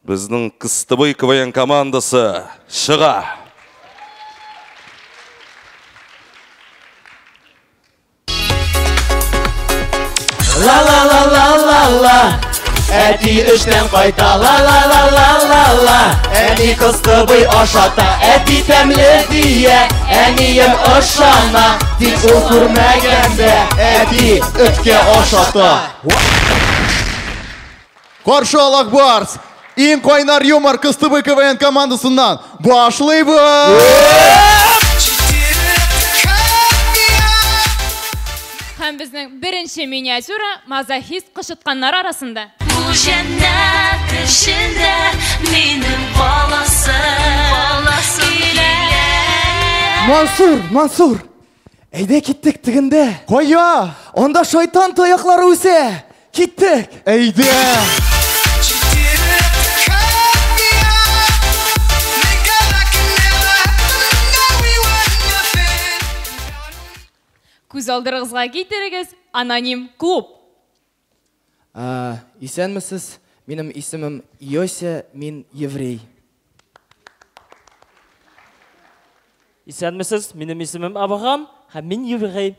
Безнең Кыстыбый КВН командасы чыга. Ла-ла-ла-ла-ла-ла, әти эштән кайта, ла-ла-ла-ла-ла-ла, әни кыстыбый ашата, әти тәмле дия, әнием ышана, тик ул күрмәгәндә, әти эткә ашата. Каршы ал Ак Барс! Иң кайнар юмор Кыстыбый КВН командасыннан башлыйбыз! Һәм безнең беренче миниатюра мазохист кычытканнар арасында. Бу җәннәт эчендә минем баласы, баласы килә. Мансур, Мансур, әйдә киттек тегендә. Кая? Анда шайтан таяклары үсә. Киттек. Әйдә. Күз алдыгызга китерегез, аноним клуб. Исәнмесез, минем исемем Йося, мин еврей. Исәнмесез, минем исемем Авраам, һәм мин еврей.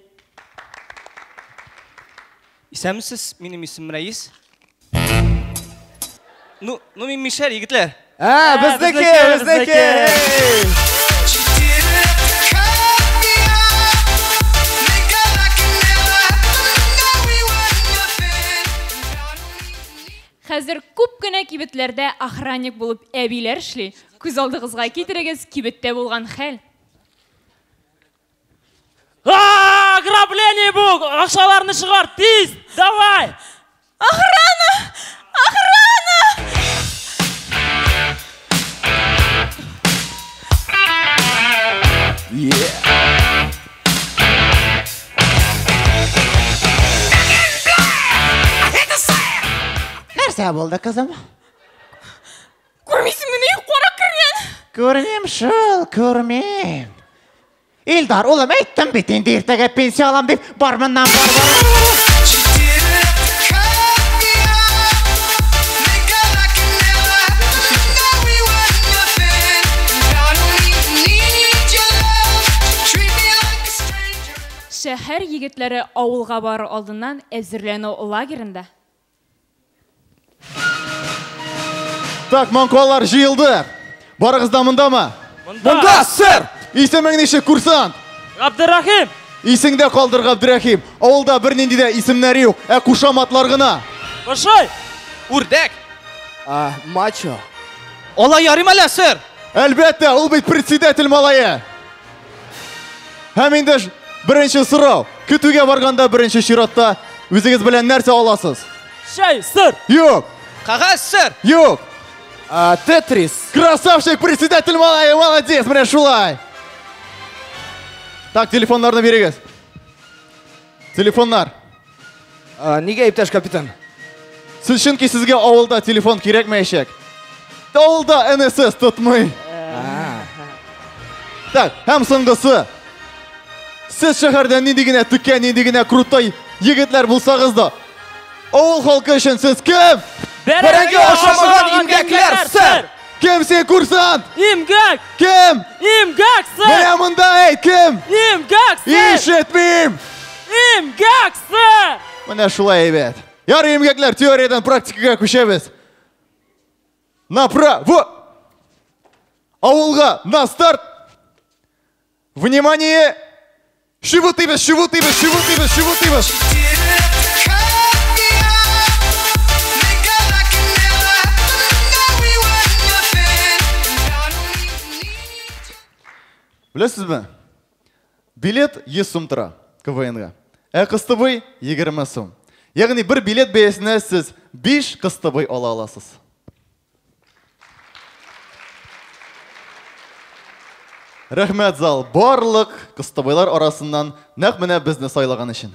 Исәнмесез, минем исемем Рәис. Ну, ну мин мишәр, егетләр. Ә, безнеке, безнеке. Хәзер күп кенә кибетләрдә охранник булып әбиләр эшли. Күз алдыгызга китерегез, кибеттә булган хәл. Ограбление бу! Акчаларны чыгар, тиз! Давай! Охрана! Охрана! Нәрсә булды, кызым? Күрмисеңмени, карак кергән. Күрмим шул, күрмим. Илдар, улым, әйттем бит инде иртәгә пенсия алам дип, бар моннан, бар, бар. Шәһәр егетләре авылга барыр алдыннан әзерләнү лагеренда. Так, маңкалар җыелды. Барыгыз да мондамы? Монда, сэр! Исемең ничек, курсант? Габдерахим! Исеңдә калдыр, Габдерахим. Авылда бернинди дә исемнәр юк, ә кушаматлар гына. Башай! Үрдәк! Мачо. Алай ярыйм әле, сэр? Әлбәттә, ул бит председатель малае. Һәм инде беренче сорау. Көтүгә барганда беренче чиратта үзегез белән нәрсә аласыз? Чәй, сэр! Юк! Кәгазь, сэр! Юк! Тетрис. Красавчик, председатель малае, молодец, менә шулай. Так, телефоннарны бирегез. Телефоннар. Нигә, иптәш капитан? Сез чөнки сезгә авылда телефон кирәкмәячәк. Авылда НСС тотмый. Так, һәм соңгысы. Сез шәһәрдә нинди генә текә, нинди генә крутой егетләр булсагыз да, авыл халкы өчен сез кем? Бәрәңге ашамаган имгәкләр, сэр! Кем син, курсант? Имгәк! Кем? Имгәк, сэр! Менә монда әйт, кем? Имгәк, сэр! Ишетмим! Имгәк, сэр! Менә шулай әйбәт. Ярый, имгәкләр, теориядән практикага күчәбез. Направо! Авылга на старт! Внимание! Чыбытыйбыз, чыбытыйбыз, чыбытыйбыз, чыбытыйбыз! Беләсезме? Билет 100 сум тора КВНга. Ә кыстыбый 20 сум. Ягъни бер билет бәясенә сез 5 кыстыбый ала аласыз. Рәхмәт, зал, барлык кыстыбыйлар арасыннан нәкъ менә безне сайлаган өчен.